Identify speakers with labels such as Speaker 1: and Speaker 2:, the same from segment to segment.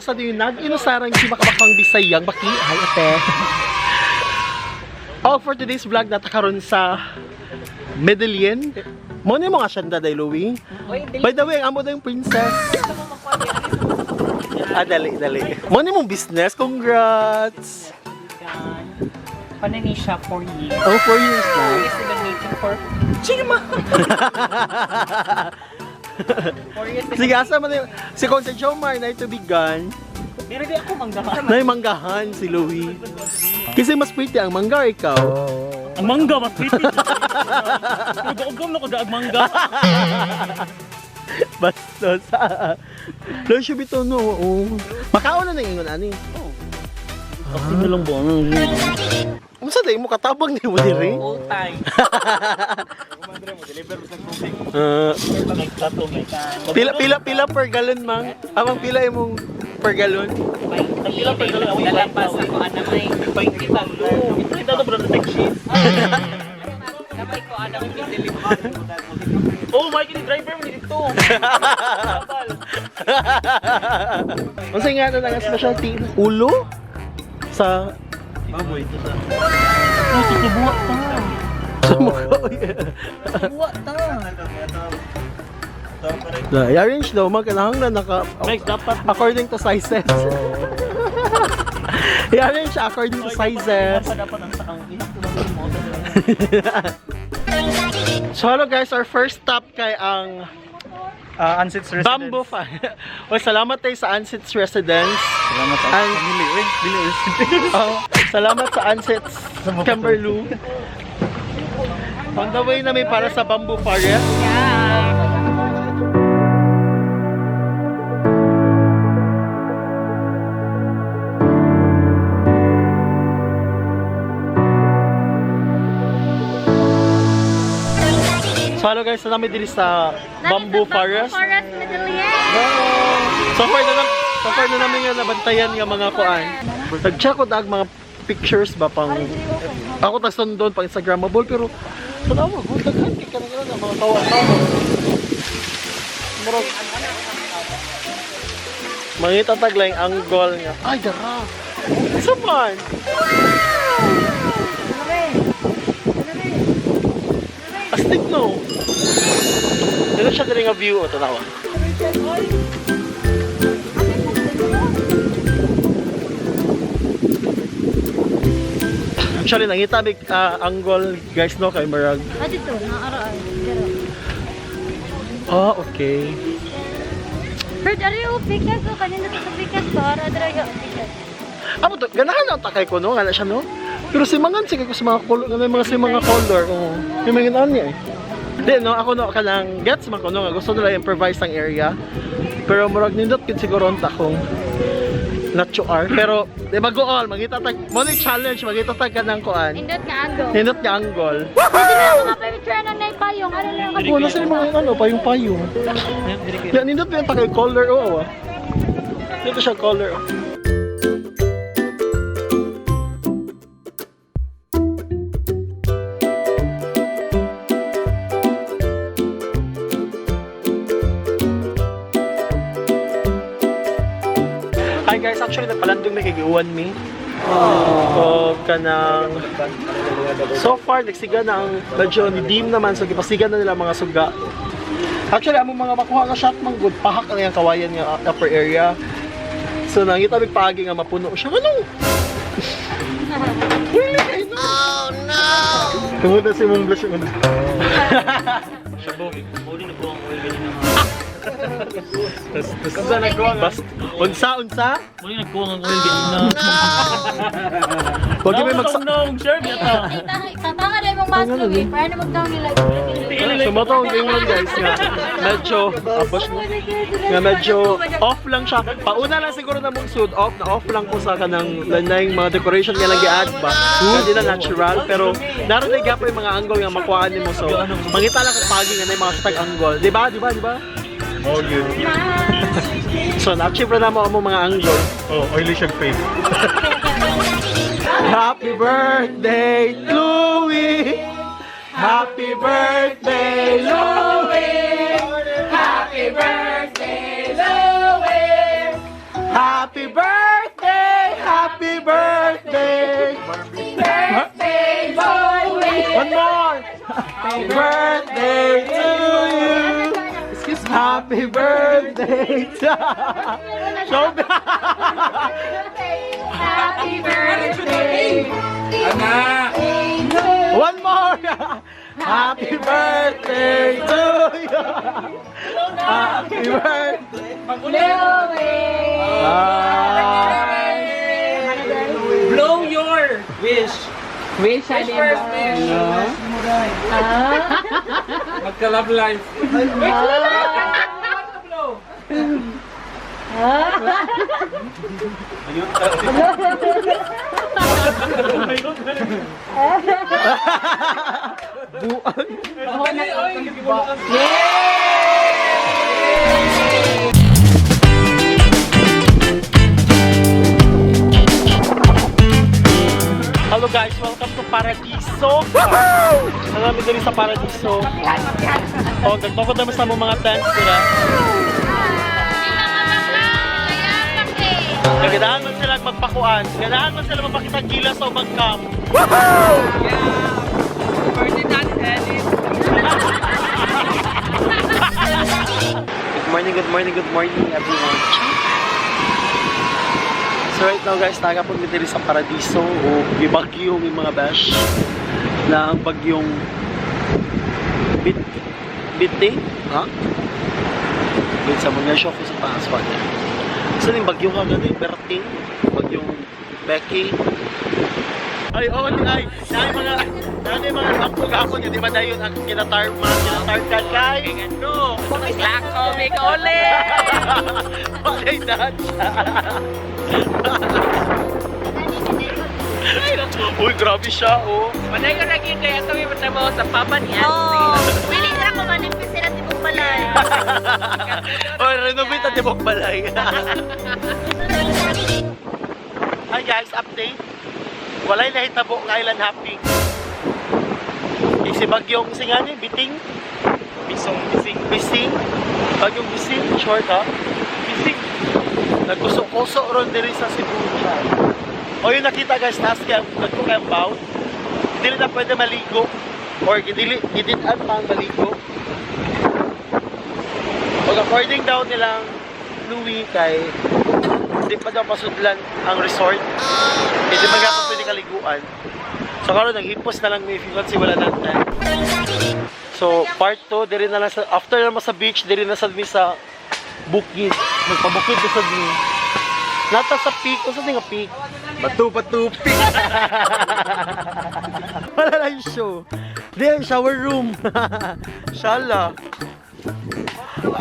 Speaker 1: sa din nag-inusarang si makabakang Bisayang baki. Hi ate. Oh, for today's vlog natakaron sa Medellin. Mo ni mo nga siyanda day Louie. By the way, ang amo na yung princess. Ah, dali, dali. Mo ni mong business. Congrats.
Speaker 2: Paano siya 4 years?
Speaker 1: Oh, 4 years na.
Speaker 2: 4 years na making for Chima! 4 years na.
Speaker 1: Sige, asa man yung... Si Conte Jomar na ito bigan.
Speaker 2: Meron din ako manggahan.
Speaker 1: Na yung manggahan si Louie. Kasi mas pretty ang mangga ikaw.
Speaker 2: Ang mangga, mas pretty. Nag-ugam na ko daag mangga.
Speaker 1: Bastos. Lo siya bitaw no. Oo. Makaon na nang ingon ani.
Speaker 2: Kasi na lang ba?
Speaker 1: Unsa day mo katabang ni mo diri?
Speaker 2: All time.
Speaker 1: Ah,
Speaker 2: Nagtato, may kan.
Speaker 1: pila pila pila per gallon mang. Amang pila imong per gallon.
Speaker 2: Pila per gallon. Lalapas ako, ano may 20 taglo. Ito ito bro, take cheese. Namay ko, ano may deliver. Oh, my God, driver mo dito.
Speaker 1: Unsa nga na ang specialty? Ulo sa
Speaker 2: Baboy ito sa. Oh, susubuwa ta.
Speaker 1: sa mukha.
Speaker 2: Subuwa ta.
Speaker 1: Da, i-arrange daw magkanahanglan naka
Speaker 2: Mike, dapat
Speaker 1: according to sizes. I-arrange siya according to sizes.
Speaker 2: Dapat ang sakang
Speaker 1: So hello guys, our first stop kay ang
Speaker 3: Ansits Residence.
Speaker 1: Bamboo Farm. Well, salamat tayo sa Ansits Residence.
Speaker 3: Salamat sa family. Uy, dili residence.
Speaker 1: Oh, salamat sa Ansits Camberloo. On the way namin para sa Bamboo Forest. So hello guys, na namin diri sa Bamboo Forest.
Speaker 4: Forest, Medellin.
Speaker 1: So far na namin nga nabantayan nga mga kuan. Nag-check ko dag mga pictures ba pang ako tas doon pang Instagramable pero tanawa ko daghan kay kanang ano, mga tawa-tawa. Murag Mangita tag lang angle nga. Ay dara. Sa man? Astig no. Dito siya diri nga view o tanawa. Actually, nangita mig angle guys no kay Marag.
Speaker 4: Ah, dito, naara ay. Dira.
Speaker 1: Ah, okay.
Speaker 4: Bird, ari o pikas o kanina to sa pikas ba? Ara dira ya pikas.
Speaker 1: Amo to, ganahan ang takay ko no, ngana siya no. Pero si mangan sige ko sa mga color, nga mga si mga color, oo. Yung mga ganahan niya eh. Di no, ako no kanang gets man ko no nga gusto nila improvise ang area. Pero murag nindot gid siguro unta kung not you are. Pero di ba go all mangita tag mo ni challenge mangita tag kanang kuan.
Speaker 4: Indot nga angle.
Speaker 1: Nindot nga angle.
Speaker 4: Pwede na ako mapipicture ng naipayong. Ano na lang
Speaker 1: Wala sila mga ano, payong-payong. Yan, nindot ba yung takay color oo ah. Dito siya color oh. Hi guys, actually nagpalandong may kigiuan mi. So, kanang so far nagsiga na ang medyo ni dim naman so gipasiga na nila mga suga. Actually, among mga makuha nga shot man good pahak na yung kawayan nga upper area. So nangita mig paagi nga mapuno siya ano? Really? Ay, no. Oh no. Tungod na si mong blush mo.
Speaker 2: Shabo. Muli na po ang oil ganina.
Speaker 1: Unsa nagkuha nga? Unsa unsa?
Speaker 2: Muli nagkuha ang oil ganina.
Speaker 1: Wag may magsa
Speaker 2: No, share yata.
Speaker 4: Tatanga na imong mask eh. Para na magdaw nila.
Speaker 1: So mo tong ingon guys nga medyo abos mo. Nga medyo off lang siya. Pauna lang siguro na mong suit off na off lang ko sa kanang lanay mga decoration nga lang gi-add ba. Nga di na natural pero naroon na gyapon yung mga angle nga makuhaan nimo so mangita lang kag pagi nga na yung mga tag angle. Di ba? Di ba? Di ba?
Speaker 3: Oh, yun.
Speaker 1: So na-achieve na namo ang mga angle.
Speaker 3: Oh, oily siyang face.
Speaker 1: Happy birthday, Louie! Happy birthday, Louie! Happy birthday, Louie! Happy birthday!
Speaker 4: Birthday boy!
Speaker 1: One more! Happy birthday to you! Excuse me. Happy birthday to Show me!
Speaker 4: Happy birthday!
Speaker 1: One more! Happy birthday to you! Happy birthday! Ah.
Speaker 2: Blow your wish.
Speaker 5: Wish,
Speaker 2: Wish first wish.
Speaker 3: Magka-love life.
Speaker 1: Buang. Hello guys, welcome to Paradiso. Marami diri sa Paradiso. Oh, nagtukod naman sa among mga tents dira. Ganahan man sila magpakuan. Ganahan man sila magpakita gilas o magcam.
Speaker 5: Ferdinand Ellis.
Speaker 1: Good morning, good morning, good morning everyone. So right now guys, taga po mi diri sa Paradiso o gibagyo mi mga bash na ang bagyong bit biting, ha? Wait, sa mga shock ko sa taas pa niya. So yung bagyo ka gani, Berting, bagyong Becky. Ay, oo, di ay, dahil mga, dahil mga gapon gapon, di ba dahil ang kinatar, mga kinatar kay?
Speaker 2: Ano? Lako, may kauli!
Speaker 1: Walay dad. Uy, grabe siya, oh.
Speaker 2: Manay ko lagi kaya ito yung trabaho sa papa ni
Speaker 4: Oh,
Speaker 2: Anthony.
Speaker 4: willing ra ko manipis sila tibok balay.
Speaker 1: Oh, renovate ang tibok balay. Hi guys, update. Walay nahitabo ng island hopping. Isi bagyong singani, biting,
Speaker 2: Bisong, bising.
Speaker 1: bising, bagyong bising, short ha. Bising. Nagkuso-kuso ron diri sa Cebu siya. O yun nakita guys, taas kaya nagko kaya bound. Dili na pwede maligo or dili gidid-an pa ang maligo. Pag according daw nilang Louie kay hindi pa daw pasudlan ang resort. Hindi pa nga pa pwede kaliguan. So karon naghipos na lang may kasi wala na time. So part 2 diri na lang sa after naman sa beach diri na sad mi sa bukid. Magpabukid na sad mi. Nata sa peak, unsa ni nga peak?
Speaker 3: Batu, batu, pik.
Speaker 1: Wala lang show. Di ang shower room. Shala.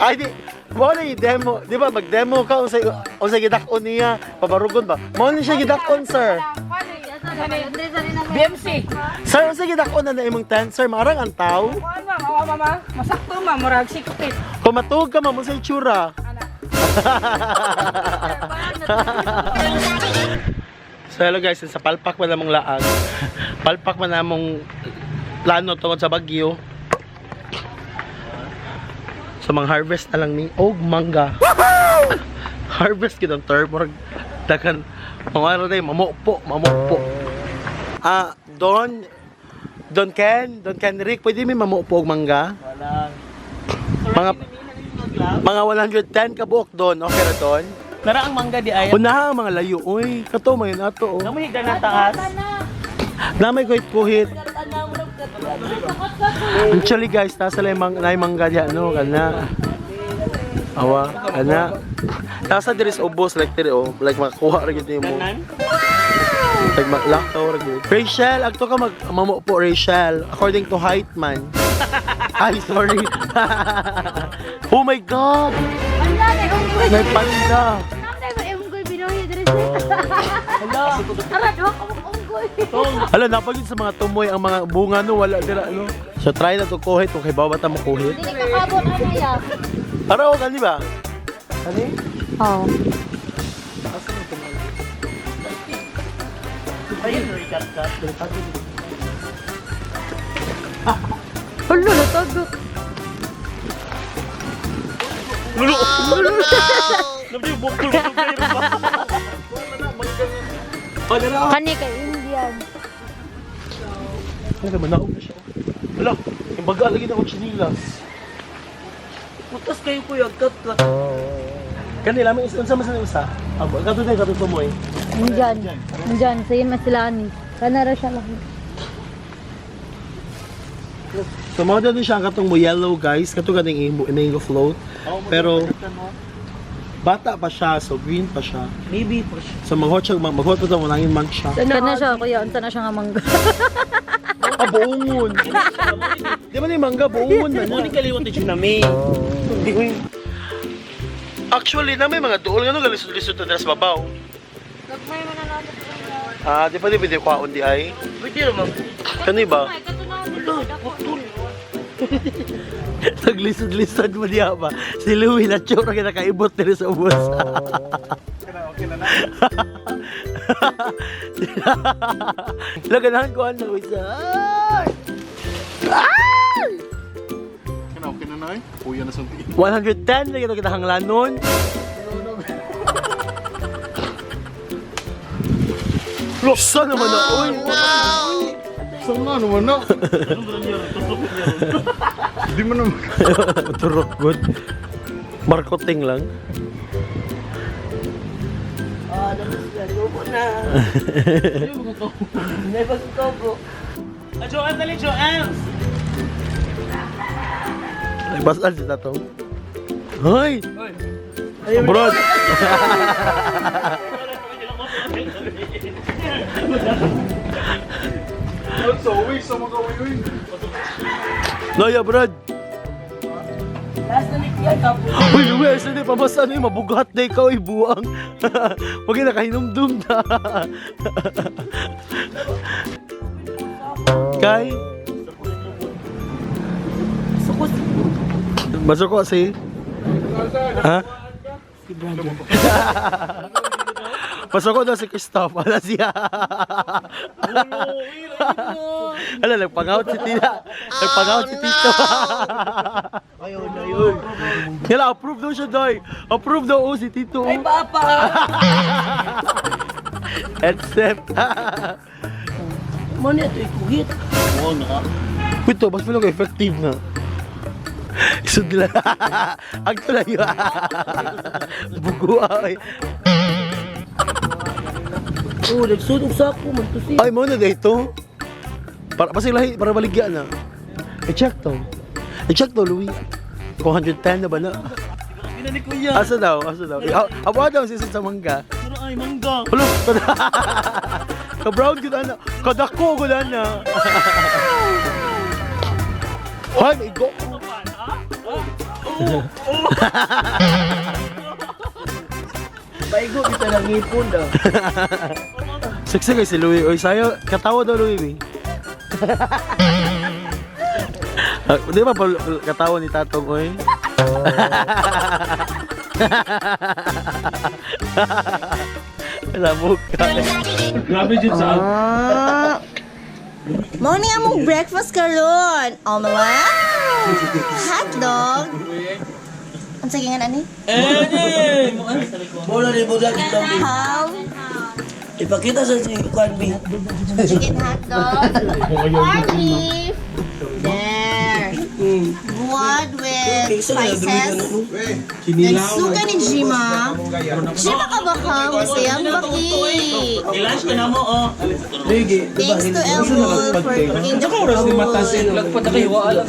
Speaker 1: Ay di mo na yung demo, di ba mag-demo ka unsay unsay gidak-on niya, pabarugon ba? Mo ni siya gidak-on, sir.
Speaker 5: BMC.
Speaker 1: Sir, unsay gidak-on na na imong tent, sir? Maarang ang tao.
Speaker 5: Kuan ma'am, awa mama. Masakto ma'am, murag 6 feet.
Speaker 1: Kung matuog ka, ma'am, unsay itsura? So hello guys, sa palpak man namong laag. Palpak man namong plano tungod sa bagyo. Sa mga harvest na lang ni og mangga. Harvest gid ang term murag daghan mga ano day mamupo, mamupo. Ah, Don Don Ken, Don Kenrick, pwede mi mamupo og mangga?
Speaker 2: Wala.
Speaker 1: Mga mga 110 ka buok doon, okay ra doon?
Speaker 2: Nara ang mangga di ay.
Speaker 1: Unaha ang mga layo, uy, kato man yun ato oh.
Speaker 2: Namu higda na taas.
Speaker 1: Namay kuhit-kuhit. Actually guys, nasa lang mang nay mangga diya no kana. Awa, kana. Nasa diri sa ubos like diri oh, like makuha ra gyud nimo.
Speaker 2: Ganan.
Speaker 1: Like maglakaw ra gyud. Rachel, agto ka mag mamupo Rachel according to height man. Ay, sorry. Oh my God!
Speaker 4: Wala na unggoy.
Speaker 1: May panda.
Speaker 4: Namday ba unggoy binuhi diri sa.
Speaker 2: Hala.
Speaker 4: Tara, duha ka mong unggoy.
Speaker 1: Hala, napagid sa mga tumoy ang mga bunga no, wala dira no. So try na to kuhit kung kay bawa ta mo kuhit.
Speaker 4: Dili ka kabot ano ya.
Speaker 1: Ara o kani ba? Kani?
Speaker 4: Oh.
Speaker 2: Ayun, kat kat.
Speaker 4: Hulo natago.
Speaker 2: Lulo. Lulo. Nabi bukol bukol kayo.
Speaker 1: Oh, dara.
Speaker 4: Kani kay Indian.
Speaker 1: Ano naman, naog na siya. Wala, yung baga lagi na ako chinilas.
Speaker 5: Putas kayo kuya, kat kat.
Speaker 1: Kani lami is unsa man sa usa? Abo, kato day kato tumoy.
Speaker 4: Indian. Indian same as sila ni. Kanara siya lang.
Speaker 1: So mao din siya ang katong mo yellow, guys, kato ganing imo mango float. Pero bata pa siya, so green pa siya.
Speaker 5: Baby po siya.
Speaker 1: So maghot siya, maghot pa mo nangin month siya.
Speaker 4: Kana siya kuya, unsa na siya nga mangga.
Speaker 1: Ah, buongon. Di ba ni mangga buongon man
Speaker 2: Mo
Speaker 1: na.
Speaker 2: ni kaliwat ni Tsunami.
Speaker 1: Hindi ko yung. Actually, na may mga duol nga no galisod-lisod na dira sa babaw.
Speaker 4: Gagmay man na lang.
Speaker 1: Ah, di pa di pwede kwaon di ay.
Speaker 5: Pwede naman.
Speaker 1: Kani ba?
Speaker 4: Ay, kato na ako.
Speaker 1: Naglisod-lisod mo diya ba? Si Louie na tsura ka nakaibot diri sa ubos.
Speaker 3: Okay na na.
Speaker 1: Laganahan ko ano isa. Ay! Ay!
Speaker 3: Okay na, okay na na eh. Kuya na sa tiin.
Speaker 1: 110 na kita kita hanglanon. Loksa naman na, oy!
Speaker 3: Saan nga naman na? Di mo naman.
Speaker 1: Turok good. Marketing lang.
Speaker 5: Ah, tapos na. Lubo na. Never ko bro.
Speaker 2: Ah, Joanne, dali, Joanne!
Speaker 1: Basal si Tatong. Hoy! Bro!
Speaker 3: So, uwi sa mga uwi.
Speaker 1: Noya, brad!
Speaker 5: Last na ni kuya tapos.
Speaker 1: Uy, Louie, asa na pabasa na yun, mabugat na ikaw, ay buang. Huwag na, nakahinumdum na. Kay?
Speaker 5: Sukos.
Speaker 1: Masuko si? Ha?
Speaker 5: Si brother.
Speaker 1: Pasuko daw si Christoph. Wala siya. Ala, nagpangawat si Tina. Nagpangawat si Tito.
Speaker 5: Ayun na yun.
Speaker 1: Yala, approve daw siya, Doy. Approve daw, oh, si Tito.
Speaker 5: Ay, papa!
Speaker 1: Except.
Speaker 5: Mo na ito ikuhit.
Speaker 1: Wait, to, mas ko effective na. Isod nila. Ang tulay. Bugo ay.
Speaker 5: Oh, nagsunog sa ako. Mantusi.
Speaker 1: Ay, mo na dito. Para pasilahi, para baligya na. I-check to. I-check to, Louie. Kung 110 na ba na?
Speaker 2: Pina ni Kuya.
Speaker 1: Asa daw? Asa daw? Abo daw si sa mangga.
Speaker 2: Pero ay, mangga.
Speaker 1: Hello. Ka-brown gud ana. Kadako gud ana. Hoy, may go.
Speaker 5: Baigo, kita ng ngipon daw.
Speaker 1: Sexy kay si Louie. Oy, sayo, katawa daw Louie. Bi. Ah, di ba katawa ni Tatong, oy? Lamok ka.
Speaker 2: Grabe dyan sa
Speaker 6: Ah. Mao ni among breakfast karon. Omelette, hotdog. Unsa gingan ani?
Speaker 2: Eh,
Speaker 5: Bola ni Bola kita.
Speaker 6: Ham,
Speaker 5: Ipakita sa si Kwan B.
Speaker 6: chicken hotdog, corned beef. There. Buwad with spices. Then suka ni Jima. Jima ka ba ka? Masayang baki.
Speaker 2: I-lunch ka na mo, oh.
Speaker 6: Thanks to Elwood for cooking the food.
Speaker 5: Lagpat na kayo, wala.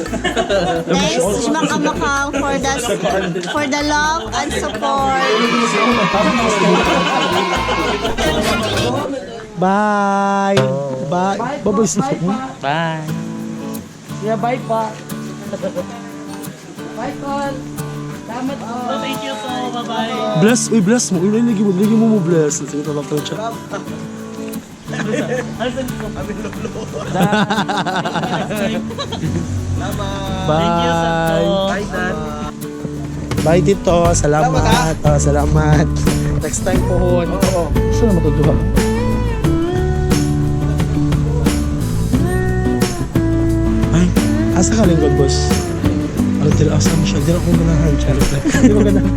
Speaker 6: Thanks Jima Kamakang for the love and support.
Speaker 1: Bye! Bye! Bye-bye.
Speaker 2: Bye.
Speaker 5: Yeah, bye pa. Bye, Paul. Salamat po.
Speaker 2: Thank you po. Bye-bye.
Speaker 1: Bless! Uy, bless mo! Uy, lagi mo, lagi mo mo bless. Sige, tatapos siya. Bye!
Speaker 2: Thank you, Santo.
Speaker 1: Bye, Bye, Tito. Salamat. Ah, salamat. Next time po. Oo. Saan na matutuwa? Ay, asa ka lingkod, boss? Ano, tira, asa mo siya? Di na ako ganahan. Charot lang. Di ko ganahan.